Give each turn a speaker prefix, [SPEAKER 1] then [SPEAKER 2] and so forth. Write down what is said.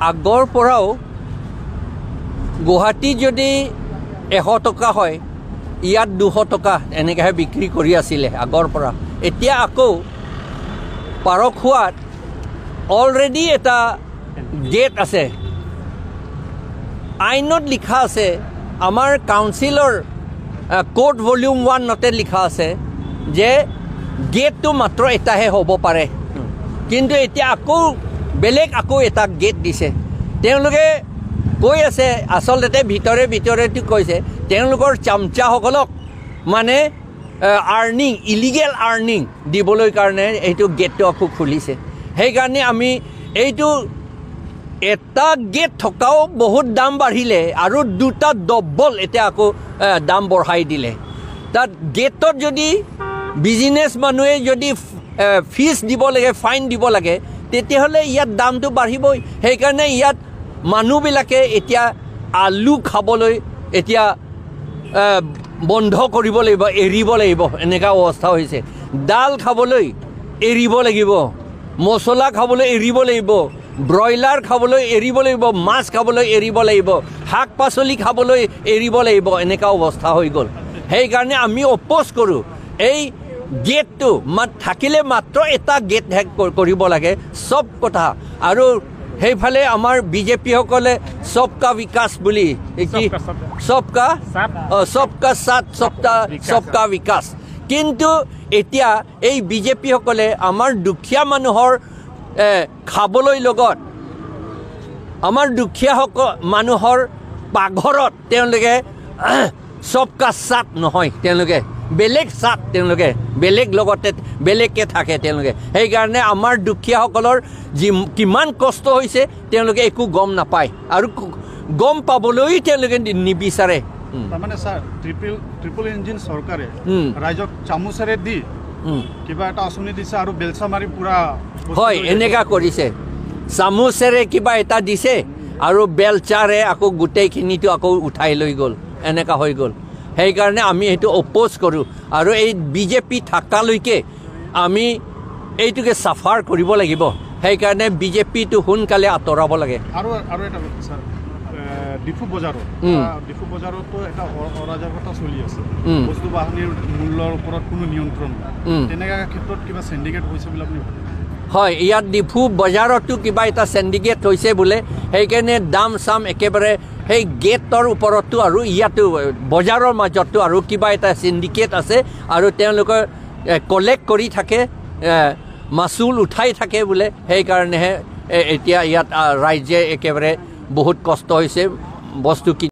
[SPEAKER 1] আগৰ পৰাও গুৱাহাটীত যদি 100 টকা হয়, ইয়াত 200 টকা এনেকৈহে বিক্ৰী কৰি আছিলে আগৰ পৰা। এতিয়া আকৌ পাৰখোৱাত অলৰেডি এটা গেট আছে, আইনত লিখা আছে, আমাৰ কাউন্সিলৰ কোৰ্ট ভলিউম 1তে লিখা আছে যে গেটটো মাত্ৰ এটাহে হ'ব পাৰে। কিন্তু এতিয়া আকৌ বেলেগ আকৌ এটা গেট দিছে। তেওঁলোকে কৈ আছে, আচলতে ভিতৰে ভিতৰেতো কৈছে তেওঁলোকৰ চামচাসকলক মানে আৰ্নিং, ইলিগেল আৰ্নিং দিবলৈ কাৰণে এইটো গেটটো আকৌ খুলিছে। সেইকাৰণে আমি এইটো এটা গেট থকাও বহুত দাম বাঢ়িলে আৰু দুটা ডবল এতিয়া আকৌ দাম বঢ়াই দিলে। তাত গেটত যদি বিজনেছ মানুহে যদি ফিজ দিব লাগে, ফাইন দিব লাগে, তেতিয়াহ'লে ইয়াত দামটো বাঢ়িবই। সেইকাৰণে ইয়াত মানুহবিলাকে এতিয়া আলু খাবলৈ এতিয়া বন্ধ কৰিব লাগিব, এৰিব লাগিব, এনেকুৱা অৱস্থা হৈছে। দাল খাবলৈ এৰিব লাগিব, মছলা খাবলৈ এৰিব লাগিব, ব্ৰইলাৰ খাবলৈ এৰিব লাগিব, মাছ খাবলৈ এৰিব লাগিব, শাক পাচলি খাবলৈ এৰিব লাগিব, এনেকুৱা অৱস্থা হৈ গ'ল। সেইকাৰণে আমি অপ'জ কৰোঁ এই গেটটো থাকিলে মাত্ৰ এটা গেট কৰিব লাগে, চব কথা। আৰু সেইফালে আমাৰ বিজেপিসকলে চবকা বিকাশ বুলি কি, চবকা চবকা সাথ চবকা বিকাশ, কিন্তু এতিয়া এই বিজেপিসকলে আমাৰ দুখীয়া মানুহৰ খাবলৈ লগত, আমাৰ দুখীয়াসকল মানুহৰ পাকঘৰত তেওঁলোকে চবকা সাথ নহয়, তেওঁলোকে বেলেগ সাথ, তেওঁলোকে বেলেগ লগতে বেলেগকৈ থাকে তেওঁলোকে। সেইকাৰণে আমাৰ দুখীয়াসকলৰ যি কিমান কষ্ট হৈছে তেওঁলোকে একো গম নাপায় আৰু গম পাবলৈ তেওঁলোকে নিবিচাৰে।
[SPEAKER 2] তাৰমানে ছাৰ, ট্ৰিপল ইঞ্জিন চৰকাৰে ৰাইজক চামুচেৰে দি কিবা এটা আঁচনি দিছে আৰু বেলচা মাৰি পুৰা
[SPEAKER 1] হয় এনেকুৱা কৰিছে। চামুচেৰে কিবা এটা দিছে আৰু বেলচাৰে আকৌ গোটেইখিনিতো আকৌ উঠাই লৈ গ'ল, এনেকুৱা হৈ গ'ল। সেইকাৰণে আমি সেইটো অপ'জ কৰোঁ আৰু এই বিজেপি থকালৈকে আমি এইটোকে চাফাৰ কৰিব লাগিব। সেইকাৰণে বিজেপিটো সোনকালে আঁতৰাব লাগে।
[SPEAKER 2] আৰু আৰু এটা কথা ছাৰ, ডিফু বজাৰত, ডিফু বজাৰতো এটা অৰাজকতা চলি আছে, বস্তু বাহানিৰ মূল্যৰ ওপৰত কোনো নিয়ন্ত্ৰণ নাই, তেনেকুৱা ক্ষেত্ৰত কিবা চিণ্ডিকেট হৈছে বুলি আপুনি ভাবে?
[SPEAKER 1] হয়, ইয়াত ডিফু বজাৰতো কিবা এটা চিণ্ডিকেট হৈছে বোলে, সেইকাৰণে দাম চাম একেবাৰে সেই গেটৰ ওপৰতো আৰু ইয়াতো বজাৰৰ মাজতো আৰু কিবা এটা চিণ্ডিকেট আছে আৰু তেওঁলোকে কলেক্ট কৰি থাকে, মাচুল উঠাই থাকে বোলে। সেইকাৰণেহে এতিয়া ইয়াত ৰাইজে একেবাৰে বহুত কষ্ট হৈছে বস্তু।